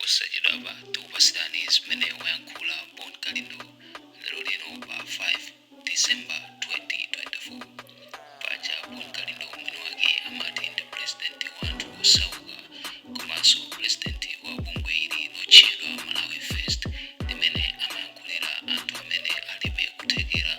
Posachedwapa tikupatsirani zimene wayankhula Bon Kalindo lero lino pa 5 December 2024. Paja Bon Kalindo mwini wake amati ndi president wa anthu osauka komanso president wa bungwe ili lotchedwa Malawi First, limene amayankhulira anthu amene alibe kuthekera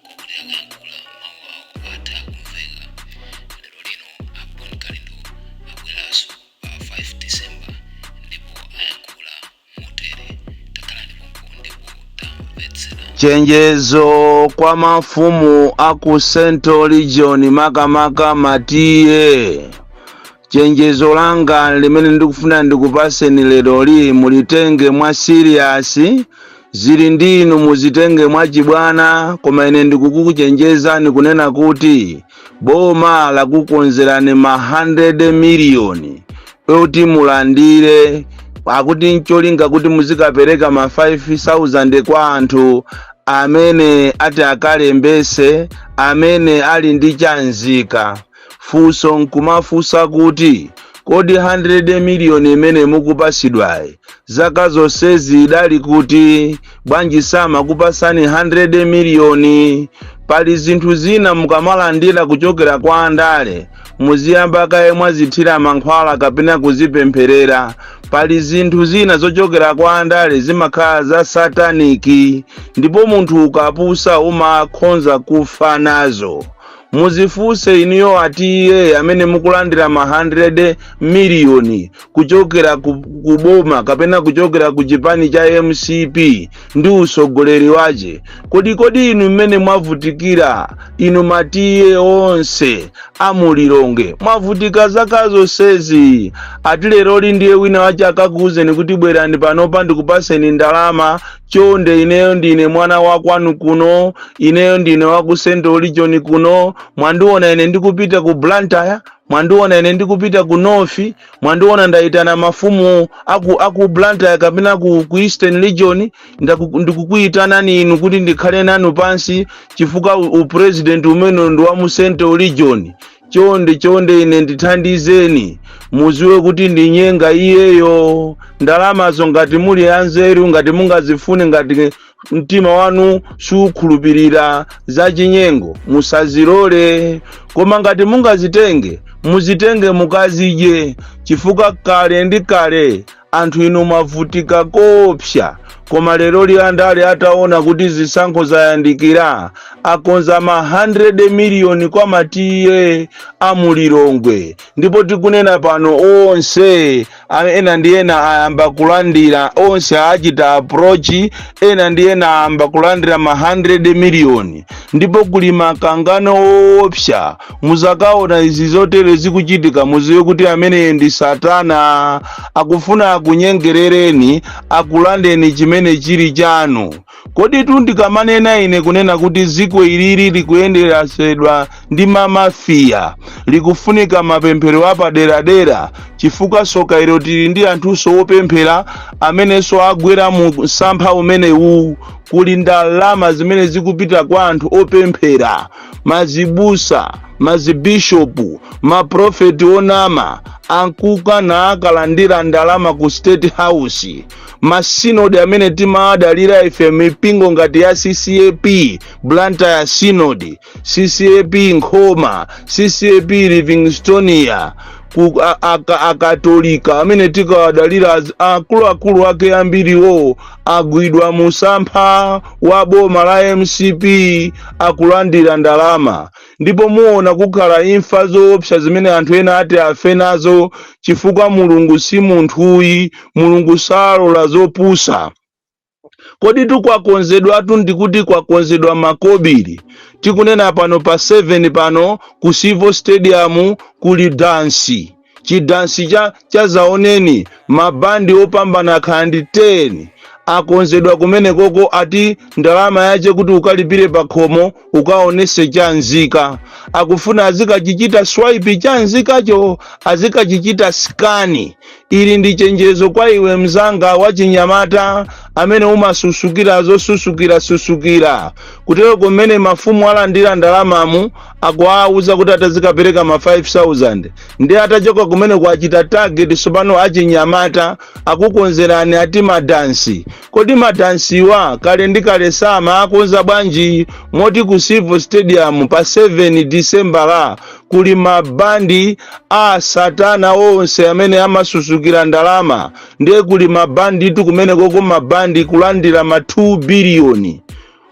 kokuti akayankhula mawu awo atha kumveka. Lero lino a Bon Kalindo abweranso pa 5 December ndipo ayankhula motere. Takhalani pompo ndipo tamvetsera. Chenjezo kwa mafumu aku Central Region, makamaka ma T/A. Chenjezo langa limene ndikufuna ndikupaseni leroli, mulitenge mwa serious. Zili ndinu, muzitenge mwachibwana, koma ine ndikukuchenjezani kunena kuti boma lakukonzerani ma 100 miliyoni oti mulandire, akuti ncholinga kuti muzikapereka ma 5000 kwa anthu amene ati akalembese, amene ali ndi chanzika. Funso nkumafunsa kuti, kodi 100 miliyoni imene mukupasidwayi zaka zonsezi idali kuti? Bwanji samakupasani 100 miliyoni? Pali zinthu zina mukamalandira kuchokera kwa andale, muziyamba kaye mwazithira mankhwala kapena kuzipempherera. Pali zinthu zina zochokera kwa andale zimakhala za satanic, ndipo munthu ukapusa umakhonza kufa nazo. Muzifunse inuyo a T/A amene mukulandira ma 100 miliyoni kuchokera ku boma kapena kuchokera ku chipani cha MCP ndi usogoleri wace. Kodi inu mmene mwavutikira, inu ma T/A onse amulilonge, mwavutika zaka zonsezi, ati leroli ndiye wina wace akakuwuzeni kuti, "Bwerani panopa ndikupaseni ndalama, chonde, ineyo ndine mwana wa kwanu kuno, ineyo ndine wa ku Central Region kuno. Mwandiona ine ndikupita ku Blantyre, mwandiona ine ndikupita ku North, mwandiona ndayitana mafumu aku Blantyre kapena ku Eastern Region, ndikukuyitanani inu kuti ndikhale nanu pansi, chifukwa upresident umene ndi wa mu Central Region. Chonde chonde, ine ndithandizeni." Muziwe kuti ndinyenga iyeyo. Ndalamazo, ngati muli anzeru, ngati mungazifune, ngati mtima wanu sukhulupirira za chinyengo, musazilole. Koma ngati mungazitenge, muzitenge mukazidye, chifukwa kale ndi kale anthu inu mwavutika kopsa. Koma lero andale ataona kuti zisankho zayandikira, akonza ma 100 miliyoni kwa ma T/A amulilongwe, ndipo tikunena pano onse ena ndi ena ayamba kulandira. Onse achita approach, ena ndi ena ayamba kulandira ma 100 miliyoni, ndipo kuli makangano woopsa. Muzakaona izi zotere zikuchitika, muziwe kuti ameneyo ndi satana, akufuna akunyengerereni, akulandeni chimene chili chanu. Kodi tu ndikamanena ine kunena kuti ziko ilili likuyenderasedwa ndi mamafiya, likufunika mapemphero apaderadera, chifukwa soka ilo tili ndi anthunso wopemphera amenenso agwera mu msampha umenewu. Kuli ndalama zimene zikupita kwa anthu opemphera, mazibusa, mazibishopu, maprofeti onama ankuka na akalandira ndalama ku State House. Masinodi amene timaadalira ife, mipingo ngati ya CCAP Blantyre Synod, CCAP Nkhoma, CCAP Livingstonia, akatolika amene tikawadalira, akuluakulu ake ambiriwo agwidwa musampha wa boma la MCP, akulandira ndalama. Ndipo muona kukhala imfa zoopsa zimene anthu ena ati afe nazo, chifukwa Mulungu si munthuyi, Mulungu salola zopusa. Kodi tukwakonzedwatu ndikuti kwakonzedwa makobiri. Tikunena pano pa 7 pano ku Civil Stadium kuli dansi, chidansi cha zaoneni, mabandi opambana khandi 10 akonzedwa kumene koko. Ati ndalama yache kuti ukalipire pakhomo, ukaonese chanzika. Akufuna azikachichita swipe chanzikacho, azikachichita scan. Ili ndi chenjezo kwa iwe mzanga wachinyamata Amene umasusukira zosusukira susukira kutero, kumene mafumu alandira ndalamamu akuwauza kuti atazikapereka ma 5000, ndi atachoka kumene kuachita target. Tsopano achinyamata akukonzerani ati madansi. Kodi madansiwa kale ndi kale sama akonza bwanji, moti ku Civil Stadium pa 7 Disembala kuli mabandi a satana onse amene amasusukira ndalama? Ndiye kuli mabandi tu kumenekoko, mabandi kulandira ma 2 biliyoni.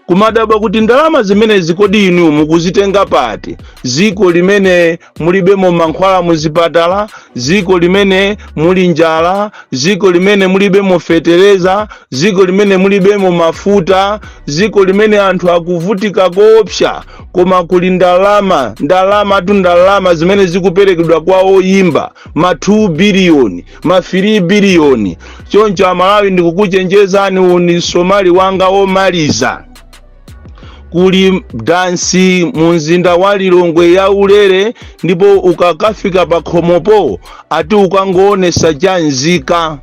Kumadabwa kuti ndalama zimenezi kodi inu mukuzitenga pati? Ziko limene mulibemo mankhwala muzipatala, ziko limene muli njala, ziko limene mulibemo fetereza, ziko limene mulibemo mafuta, ziko limene anthu akuvutika koopsa, koma kuli ndalama, ndalama tu, ndalama zimene zikuperekedwa kwa oyimba, ma 2 biliyoni, ma 3 biliyoni. Choncho Amalawi, ndikukuchenjezani, uni somali wanga womaliza. Kuli dansi mu mzinda wa Lilongwe ya ulere, ndipo ukakafika pa khomopo ati ukangoonesa chanzika.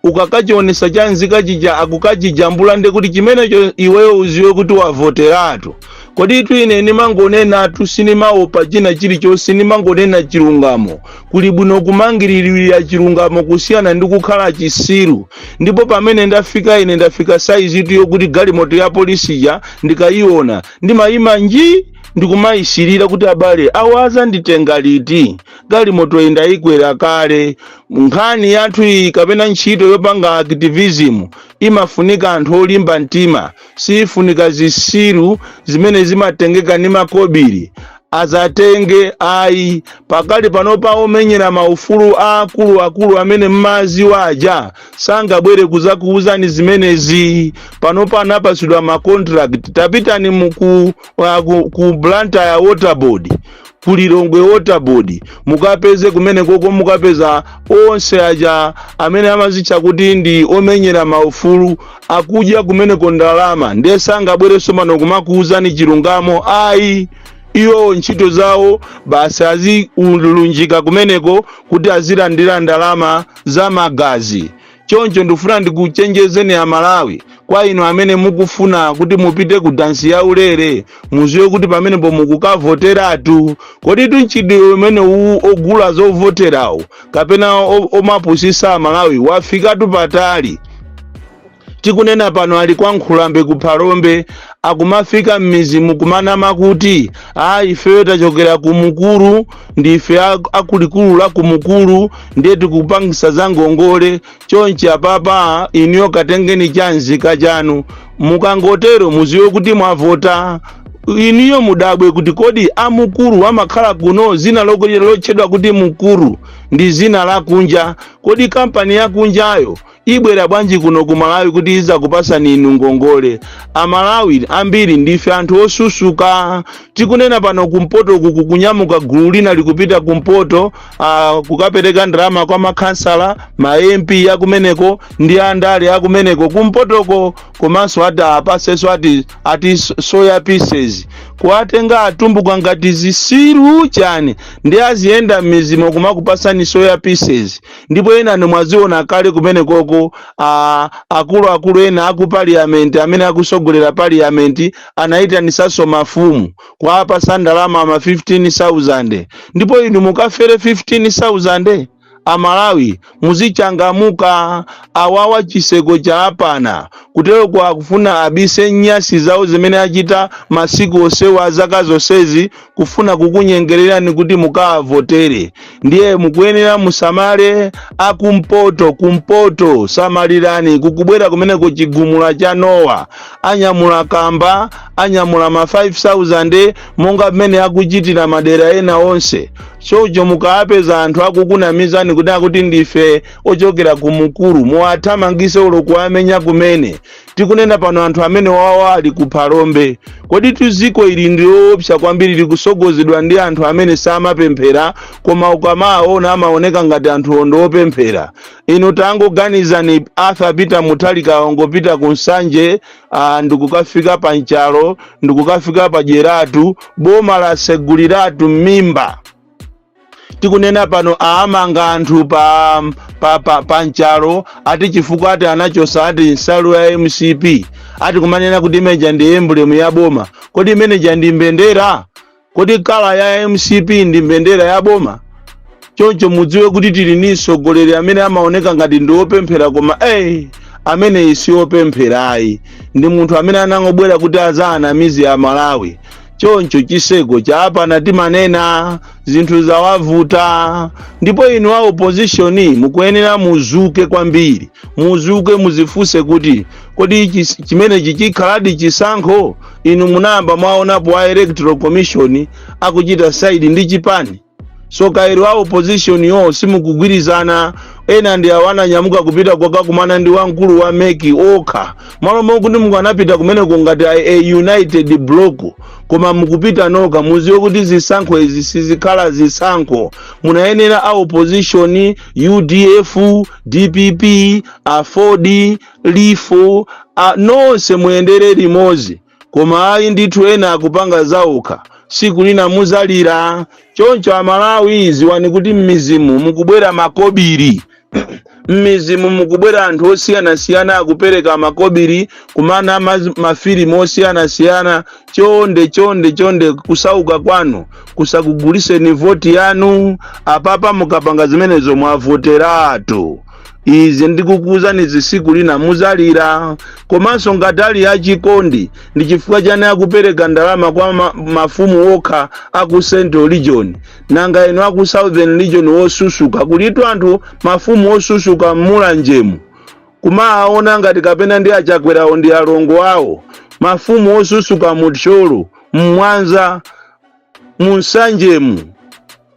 Ukakachionesa chanzika chija akukachijambula, ndi kuti chimenecho iweyo uziwe kuti wavoteratu. Kodi tu ine ndimangonenatu, sinimaopa china chilichonse, ndimangonena chilungamo. Kuli bwino kumangiririra chilungamo kusiyana ndi kukhala chisiru. Ndipo pamene ndafika ine, ndafika saizi yokuti galimoto ya polisiya ndikayiona ndimayima nji, ndikumayisirira kuti abale awa azanditenga liti? Galimoto iyi ndayikwera kale. Nkhani yathu iyi kapena ntchito yopanga activism imafunika anthu olimba mtima, sifunika zisiru zimene zimatengeka ndi makobiri azatenge, ayi. Pakali panopa omenyera maufulu akuluakulu amene mmaziwa aja sangabwere kuzakuuzani zimenezi. Panopa anapasidwa ma contract. Tapitani muku ku Blantyre Water Board, ku Lilongwe Water Board, mukapeze kumene koko, mukapeza onse aja amene amazitcha kuti ndi omenyera maufulu akudya kumeneko ndalama. Ndiye sangabwerenso pano kumakuuzani chilungamo, ayi. Iwo ntchito zawo basi aziulunjika kumeneko kuti azilandira ndalama za magazi. Choncho ndikufuna ndikuchenjezeni Amalawi, kwa inu amene mukufuna kuti mupite ku dansi ya ulere, muziwe kuti pamenepo mukukavoteratu. Kodi mchitidwe umene uwu ogula zovoterawo kapena omapusisa Amalawi wafikatu patali. Tikunena pano ali kwa Nkhulambe ku Phalombe, akumafika m'mizimu kumanama kuti a ifeyo tachokera ku Mukuru, ndife akulikulu la ku Mukuru, ndiye tikupangisa za ngongole. Chonchi apapa iniyo katengeni chanzika chanu. Mukangotero muziwe kuti mwavota. Iniyo mudabwe kuti kodi amukuru amakhala kuno? Zina lotchedwa kuti Mukuru ndi zina lakunja. Kodi kampani yakunjayo ibwera bwanji kuno ku Malawi kuti iza kupasani inu ngongole? Amalawi ambiri ndife anthu osusuka. Tikunena pano kumpoto kuku kunyamuka gulu lina likupita kumpoto kukapereka ndalama kwa makhansala, ma MP akumeneko ndi andale akumeneko kumpotoko, komanso ati apasenso ati soya pieces. Kuwatenga atumbuka ngati zisiru chani, ndi aziyenda m'mizimo kumakupasani soya pieces. Ndipo ena nimwaziona kale kumenekoko, akuluakulu ena aku parliament amene akusogolera parliament anayitanisanso mafumu kuwapasa ndalama ma 15,000. Ndipo inu mukafere 15,000? Amalawi, muzichangamuka. Awawa chiseko cha apana kutero kwa kufuna abise nyasi zawo zimene achita masiku onsewa, zaka zonsezi, kufuna kukunyengererani kuti mukavotere. Ndiye mukuyenera musamale. Akumpoto, kumpoto samalirani, kukubwera kumeneko chigumula cha Nowa. Anyamula kamba, anyamula ma 5000 monga mmene akuchitira madera ena onse. Choncho mukapeza anthu akukunamizani kuti akuti ndife ochokera ku Mukuru, muwathamangise ulo kuwamenya kumene. Tikunena pano anthu amene wawa ali ku Phalombe. Kodi tuziko ili ndi loopsa kwambiri, likusogozedwa ndi anthu amene samapemphera, koma ukamaona amaoneka ngati anthu ondo opemphera. Inu tangoganizani, Arthur Peter Mutharika angopita ku Nsanje, ndikukafika pa Nchalo, ndikukafika pa Jeratu, boma laseguliratu m'mimba. Tikunena pano aamanga anthu pa Nchalo, ati chifukwa ati anachosa ati nsalu ya MCP, ati kumanena kuti imeja ndi emblem ya boma. Kodi imeneja ndi mbendera? Kodi colour ya MCP ndi mbendera ya boma? Choncho mudziwe kuti tili ndi mtsogoleri amene amaoneka ngati ndi wopemphera, koma ey, amene si wopempherayi, ndi munthu amene anangobwera kuti azaanamize a Malawi. Choncho chiseko chapana, timanena zinthu zawavuta. Ndipo inu a opposition mukuyenera muzuke kwambiri, muzuke, muzifunse kuti kodi chimenechi chikhaladi chisankho? Inu munayamba mwaonapo a Electoral Commission akuchita side ndi chipani? So kairo a opposition yo simukugwirizana. Ena ndi awo ananyamuka kupita kwakakumana ndi wamkulu wa MEC okha, malo mokuti mukanapita kumeneko ngati a united block, koma mukupita noka. Muziwe kuti zisankho izi sizikhala zisankho. Munayenera a opposition, UDF, DPP, AFORD, LIFO, nonse muyendere limodzi, koma ayi ndithu, ena akupanga zaokha. Siku lina muzalira. Choncho Amalawi, ziwani kuti m'mizimu mukubwera makobiri, m'mizimu mukubwera anthu osiyanasiyana akupereka makobiri kumana mafilimu osiyanasiyana. Chonde, chonde, chonde, kusauka kwanu kusakuguliseni voti yanu. Apapa mukapanga zimenezo mwavoteratu. Izi ndikukuwuzani, zisiku lina muzalira. Komanso ngati ali achikondi, ndi chifukwa chani akupereka ndalama kwa mafumu okha aku Central Region? Nanga inu aku Southern Region wosusuka, kulitu anthu mafumu osusuka mMulanjemu, kumaona ngati kapena ndi Achakwerawo ndi alongo awo. Mafumu osusuka muThyolo, mMwanza, muNsanjemu,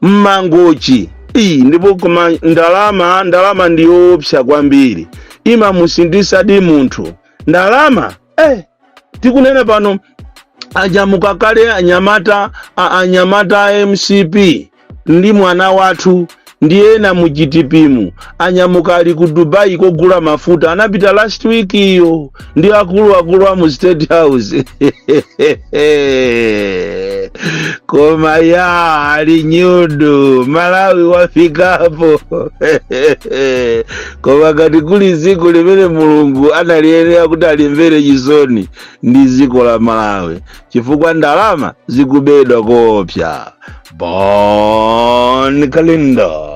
mMangochi. Iyi ndipo koma ndalama, ndalama ndi yoopsa kwambiri, imamusindisadi munthu ndalama. Tikunena pano anyamuka kale anyamata anyamata a MCP ndi mwana wathu ndi ena mu GTP-mu, anyamuka ali ku Dubai kogula mafuta. Anapita last week iyo ndi akuluakulu a mu State House, koma ya ali nyudu. Malawi wafikapo. Koma ngati kuli dziko limene Mulungu analiyenera kuti alimvere chisoni, ndi dziko la Malawi, chifukwa ndalama zikubedwa koopsa. Bon Kalindo,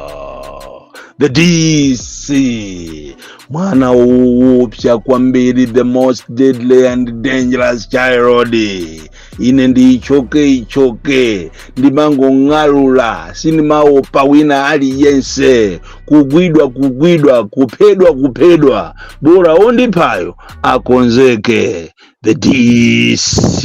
the DC, mwana woopsa kwambiri, the most deadly and dangerous child. Ine ndi ichoke ichoke, ndimangong'alula, sindimaopa wina aliyense. Kugwidwa kugwidwa, kuphedwa kuphedwa, bora ondiphayo akonzeke. The DC.